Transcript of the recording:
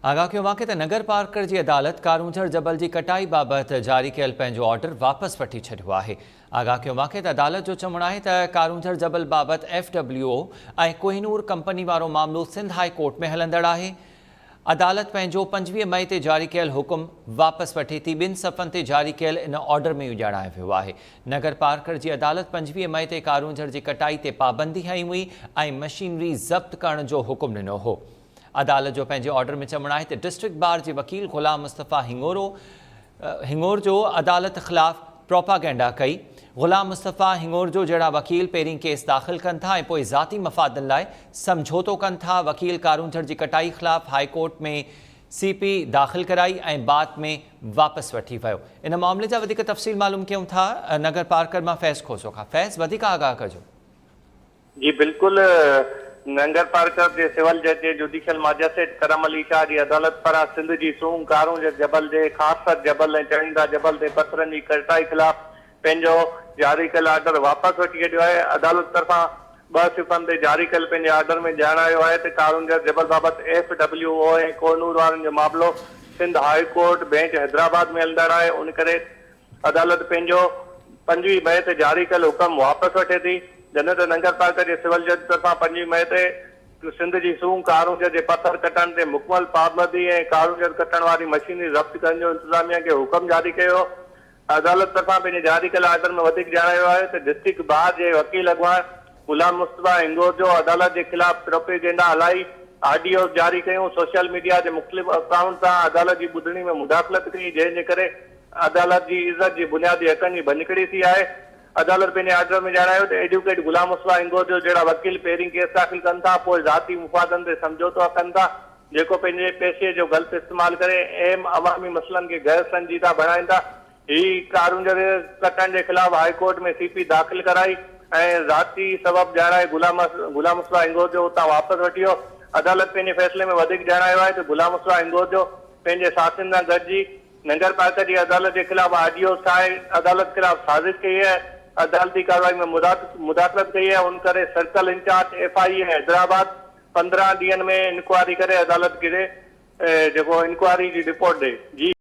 آگاهه ڪيو واقع ته نگر پارڪر جي عدالت ڪارونجهر جبل جي ڪٽائي بابت جاري ڪيل پنهنجو آرڊر واپس وٺي ڇڏيو آهي. آگاهه ڪيو واقع ته عدالت جو چوڻ آهي ته ڪارونجهر جبل بابت F W O ۽ Kohinoor company وارو معاملو سنڌ هاء ڪورٽ ۾ هلندڙ آهي. عدالت پنهنجو 25 مئي تي جاري ڪيل حڪم واپس وٺي ٿي. ٻن صفحن تي جاري ڪيل ان آرڊر ۾ اهو ڄاڻايو ويو آهي. نگر پارڪر جي عدالت 25 مئي تي ڪارونجهر جي ڪٽائي تي پابندي هنئي هئي ۽ مشينري ضبط ڪرڻ جو حڪم ڏنو هو. عدالت جو پنهنجي آرڊر ۾ چوڻ آهي ته ڊسٽرڪٽ بار جي وڪيل غلام مصطفيٰ هڱورو هڱورجو عدالت خلاف پروپاگينڊا ڪئي، غلام مصطفيٰ هڱورجو جهڙا وڪيل پهرين ڪيس داخل ڪن ٿا ۽ پوء ذاتي مفادن لاء سمجهوتو ڪن ٿا، وڪيل ڪارونجهر جي ڪٽائي خلاف هاء ڪورٽ ۾ سي پي داخل ڪرائي ۽ بعد ۾ واپس وٺي ويو. ان معاملي جا وڌيڪ تفصيل معلوم ڪيون ٿا نگر پارڪر مان فيض کوسو کان. فيض وڌيڪ آگاهه ڪجو. جي بلڪل ننگرپارڪر جي سول جج جوڊيشل ماجسٽريٽ ڪرم علي شاهه جي عدالت پاران سنڌ جي سونهن ڪارونجهر جبل جي خاص جبل ۽ چڻيندا جبل تي پٿرن جي ڪٽائي خلاف پنهنجو جاري ڪيل آرڊر واپس وٺي ڇڏيو آهي عدالت طرفان ٻه صفحن تي جاري ڪيل پنهنجي آرڊر ۾ ڄاڻايو آهي ته ڪارونجهر جبل بابت ايف ڊبليو او ۽ ڪوهنور وارن جو معاملو Sindh high court bench Hyderabad ۾ هلندڙ آهي ان ڪري عدالت پنهنجو 25 مئي تي جاري ڪيل حڪم واپس وٺي ٿي، جڏهن ته ننگرپارڪر جي سول جج طرفان 25 مئي تي سنڌ جي سونهن ڪارونجهر جي پٿر ڪٽڻ تي مڪمل پابندي ۽ ڪارونجهر ڪٽڻ واري مشينري ضبط ڪرڻ جو انتظاميا کي حڪم جاري ڪيو هو. عدالت طرفان پنهنجي جاري ڪيل آرڊر ۾ وڌيڪ ڄاڻايو آهي ته ڊسٽرڪٽ بار جي وڪيل اڳواڻ غلام مصطفيٰ هنگورجو عدالت جي خلاف پروپيگينڊا هلائي آڊيوز جاري ڪيون، سوشل ميڊيا جي مختلف اڪائونٽ تان عدالت جي ٻڌڻي ۾ مداخلت ڪئي جنهن جي ڪري عدالت جي عزت جي بنيادي حقن جي ڀڃڪڙي ٿي آهي. عدالت پنهنجي آرڊر ۾ ڄاڻايو ته ايڊووڪيٽ غلام مصطفيٰ هنگورجو جهڙا وڪيل پهرين ڪيس داخل ڪن ٿا پوء ذاتي مفادن تي سمجهوتو ڪن ٿا جيڪو پنهنجي پيشي جو غلط استعمال ڪري اهم عوامي مسئلن کي غير سنجيده بڻائين ٿا. هي ڪارونجهر ڪٽڻ جي خلاف هاء ڪورٽ ۾ سي پي داخل ڪرائي ۽ ذاتي سبب ڄاڻائي غلام غلام مصطفيٰ هنگورجو اتان واپس وٺي ويو. عدالت پنهنجي فيصلي ۾ وڌيڪ ڄاڻايو آهي ته غلام مصطفيٰ هنگورجو پنهنجي ساٿين سان گڏجي ننگر پارڪر جي عدالت جي خلاف آڊيوز ٺاهي عدالت خلاف سازش ڪئي آهي، عدالتي ڪارروائي ۾ مداخلت ڪئي آهي، ان ڪري circle incharge F I A Hyderabad 15 ڏينهن ۾ انڪوائري ڪري عدالت کي جيڪو انڪوائري جي رپورٽ ڏئي. جي.